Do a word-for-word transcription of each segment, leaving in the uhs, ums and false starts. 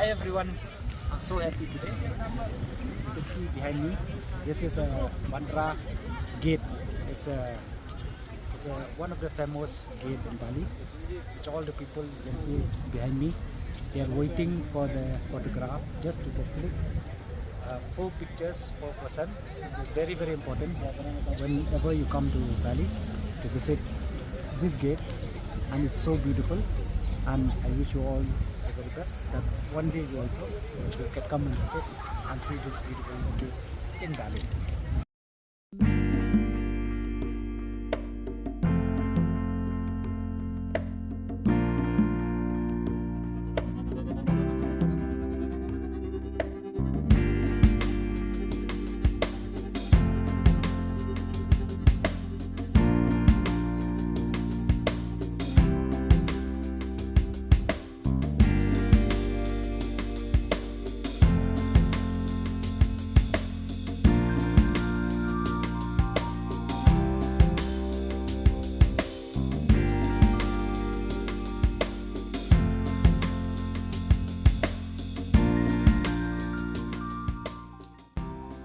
Hi everyone, I'm so happy today. You can see behind me, this is a Bandra gate. It's a it's a, one of the famous gate in Bali, which all the people you can see behind me, they are waiting for the photograph just to get click. Uh, four pictures per person. It's very, very important whenever you come to Bali to visit this gate, and it's so beautiful. And I wish you all the very best, that one day you also will get, come and visit and see this beautiful gate in Bali.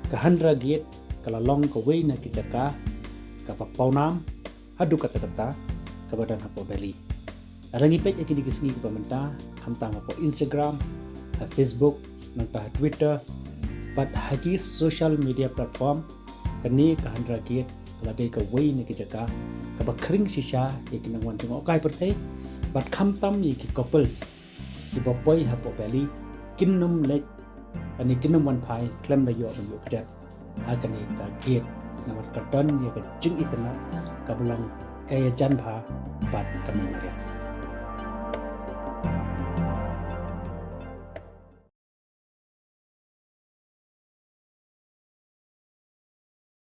Ka Handra Gate ka la long kawei na ki jaka kaba pawnam haduh katta katta kaba don hapoh Bali. Lada ngi peit ïa kine ki sngi kiba mynta, khamtam hapoh Instagram, ha Facebook, nangta ha Twitter, bad ha ki social media platform, kane ka Handra Gate ka la dei kawei na ki jaka kaba khring shisha ïa ki nongwan jngohkai pyrthei, bad khamtam ïa ki couples kiba poi hapoh Bali kin nym leit, ani kin nym wan phai khlem da ïoh ban ïoh kjat ha kane ka gate, namar ka don ïa ka jingitynnad kaba long ka ïajan bha bad ka memorial.